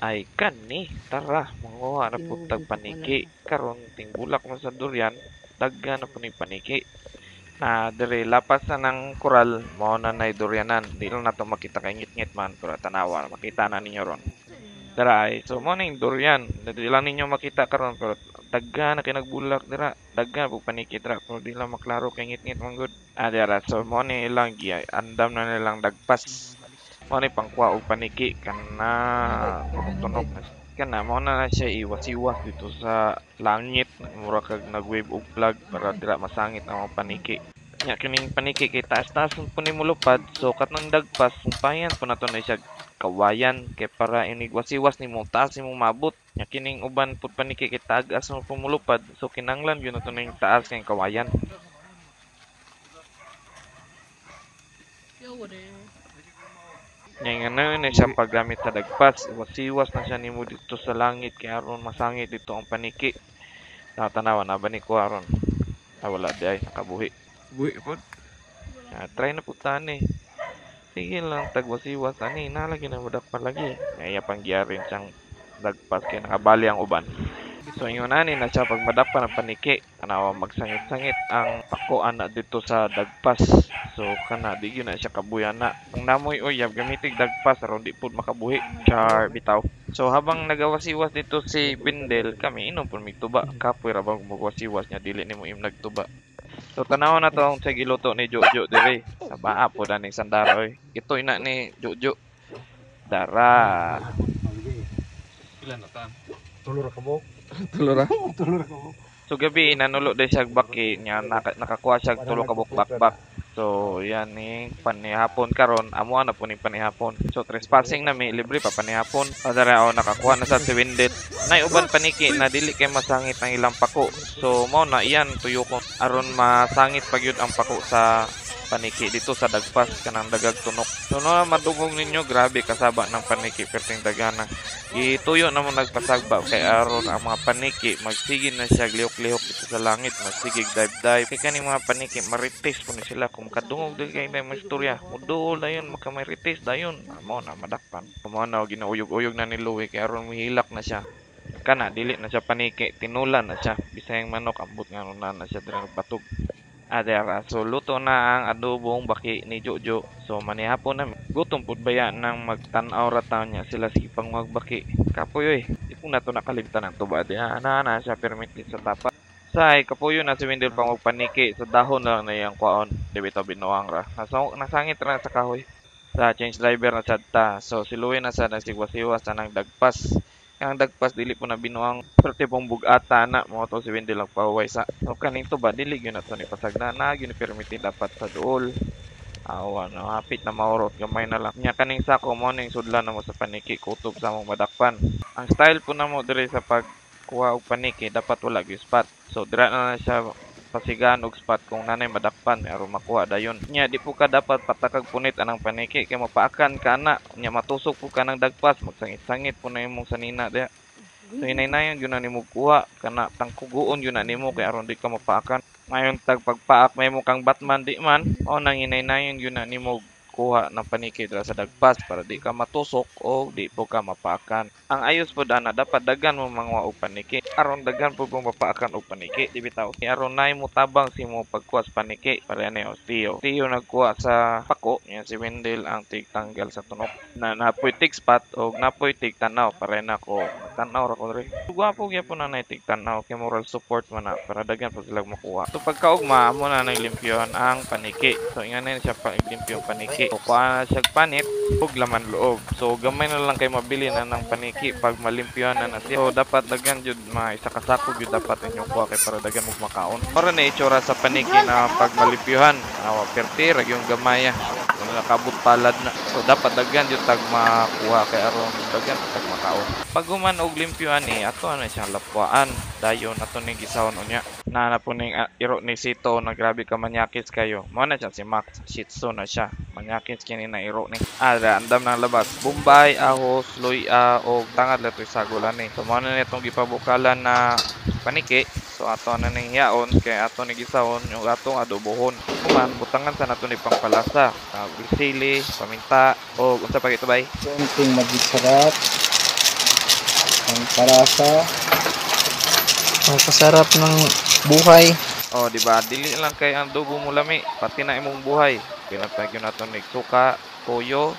Ay kani, tara, manguha na pud tag paniki. Karon tingbulak man sa durian, daghan na pud ning paniki. Na diri lapas na ng koral, mao na nay durianan. Di lang nato makita kay ngit-ngit man, pero tanawa, makita na ninyo ron. Dara ay, so mao ning durian. Di lang ninyo makita karon pero daghan na kay nagbulak dira. Daghan pud paniki dira pero di lang maklaro kay ngit-ngit man gud. Ah, dira so mao ni ilang andam na nilang dagpas. Mao ni pangkuha og paniki kana tunok-tunok na kana mao na na siya iwasiwas dito sa langit, mura kag nag-wave og flag para dira masangit ang mga paniki. Nya kining paniki kay taas-taas man pud ni molupad, so katong dagpas sumpayan po nato na siya kawayan kay para inig wasiwas nimo taas nimo maabot. Nya kining uban pud paniki kay tag-as man pud molupad, so kinahanglan gyud nato ning taas kay kawayan. Nya nga na siya paggamit sa dagpas, iwasiwas na siya nimo dito sa langit kay aron masangit dito ang paniki. Tanawa na ba ni kuha ron? Ah, wala di ay nakabuhi. Buhi pod. Ah, try na pud tani. Sige lang tagwasiwas ani nalagi na madakpan lagi. Nya iya pang giyarin siyang dagpas kay nakabali ang uban. So ingon ani na siya pag madakpan ang paniki, tanawa magsangit-sangit ang pako ana dito sa dagpas. So kana di gyud na siya kabuhi ana. Kung namoy uyab gamitig dagpas aron di pud makabuhi. Char bitaw. So habang nagawasiwas dito si Wendell, kami inom pud mig tuba. Kapoy ra bang magwasiwas niya dili nimo im nagtuba. So tanaw na to ang say giluto ni Jojo diri. Sa baa po aning sandara oy. Ito ina ni Jojo. Dara. Ilan na ta? Tulo ra ka buok. Tulo ra. Tulo ra ka buok. So gabi nanulo day siya baki niya nakakuha siya tulo ka buok bakbak. So yan ni panihapon karon amo na po ning panihapon. So trespassing na mi libre pa panihapon. Padara o nakakuha na sa si Wendell. Nay uban paniki na dili kay masangit ang ilang pako. So mao na iyan tuyo ko aron masangit pa gyud ang pako sa paniki dito sa dagpas kanang dagag tunok. So no madugog ninyo grabe kasaba ng paniki perting dagana. Ituyo na mo nagpasagba kay aron ang mga paniki magsige na siya lihok-lihok dito sa langit, magsigig dive-dive. Kay kaning mga paniki marites po ni sila kung kadungog dili kay mga istorya. Muduol dayon makamarites dayon. Mao na madakpan. Mao na ginauyog-uyog na ni Louie kay aron mihilak na siya. Kana dili na siya paniki, tinula na siya. Bisayang manok ambot nga na na siya dira nagbatog. Adera. So luto na ang adobong baki ni Jojo. So manihapon na gutom pud baya nang magtan-aw ra taon niya sila sige pang magbaki. Kapoy oy. Di po nato nakalimtan ang tuba diha. Ana na siya permit sa tapa. Say kapuyo na si Wendell pang magpaniki sa dahon na lang na iyang kwaon. Di bitaw binuang ra. Nasangit ra sa kahoy. Sa change driver na sad ta. So si Louie na sad nagsigwasiwas sa nang dagpas. Ang dagpas dili po na binuang pero pong bugata na mo to si Wendell ang pahuway sa. So kaning tuba dili gyud na to ni pasagna na gyud ni permiti dapat sa duol. Awa no hapit na maurot gamay na lang. Nya kaning sako mo ning sudlan na mo sa paniki kutob sa among madakpan. Ang style po namo diri sa pagkuha og paniki dapat wala gyud spot. So dira na na siya pasigaan og spot kung nanay madakpan aron makuha dayon. Nya di po ka dapat patakag punit anang paniki kay mapaakan ka na. Nya matusok po ka ng dagpas magsangit-sangit po na imong sanina diha. So hinaynayon gyud na nimo kuha kana tangkuguon gyud na nimo kay aron di ka mapaakan. Mayon tag pagpaak may kang Batman di man mao nang hinaynayon gyud na nimo kuha ng paniki dira sa dagpas para di ka matusok o di po ka mapaakan. Ang ayos pod ana dapat daghan mo manguha og paniki aron daghan pud mo mapaakan og paniki di bitaw. Aron nay mo tabang si mo pagkuha sa paniki para ni Tio. Tio nagkuha sa pako nya si Wendell ang tigtanggal sa tunok. Na napoy tig spot og napoy tig tanaw para nako tanaw ra ko diri. Gwapo gyapon na nay tig tanaw kay moral support man na para daghan pud sila makuha. So pagkaugma amo na naglimpyohan ang paniki. So ingana siya pa limpyo ang paniki. So kuha na siya panit ug laman loob. So gamay na lang kay mabili na ng paniki pag malimpyohan na na siya. So dapat daghan jud mga isa ka sako jud dapat inyong kuha kay para daghan mog makaon. Para na itsura sa paniki na pag malimpyohan, awa perti ra gyud gamay. Wala nakabot palad na. So dapat daghan jud tag makuha kay aron daghan tag makaon. Pag human og limpyohan ni ato na siyang lapwaan dayon ato ning gisawon unya. Na na po ning iro ni Sito na grabe ka manyakis kayo. Mao na siya si Max Shih Tzu na siya. Manyakis kini na iro ni. Andam ng labas. Bombay, ahos, luya og tangad latoy sagol ani. So mao na nitong gipabukalan na paniki. So ato na ning hiyaon kay ato ni gisawon yung atong adobohon. Human butangan sa nato ni pangpalasa, sili, paminta og unsa pa gito bay? Konting magic sarap. Ang para sa Ang pasarap ng buhay. Oh, di ba? Dili lang kay ang adobo mo lami, pati na imong buhay. Pinatag yun nato nig suka, toyo,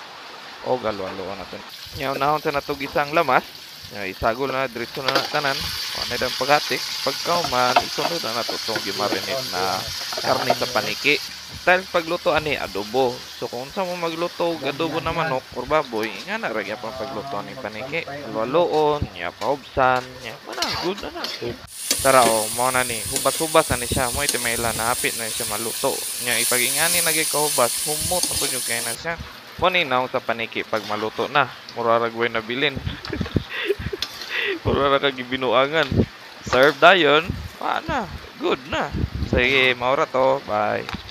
o galo-alo nato. Nya unahon sa natog isang lamas, nya isagol na diretso na na tanan. Wa na paghatik, pagkauman isunod na nato tong gimarinate na karne sa paniki. Style pagluto ani adobo. So kung unsa mo magluto og adobo na manok or baboy, nga na ra gyapon pagluto ani paniki. Haluon, nya pahubsan, nya mana good na na. Tara o, mao na ni, hubas-hubas na ni siya, mo itimaila na hapit na siya maluto. Nya ipag-ingani na gyud kahubas, humot na pud yung kay na siya. Mo ni naong sa paniki pag maluto na, mura ra gway nabilin. Mura ra kag gibinuangan. Serve dayon, wa na, good na. Sige, mao ra to, bye.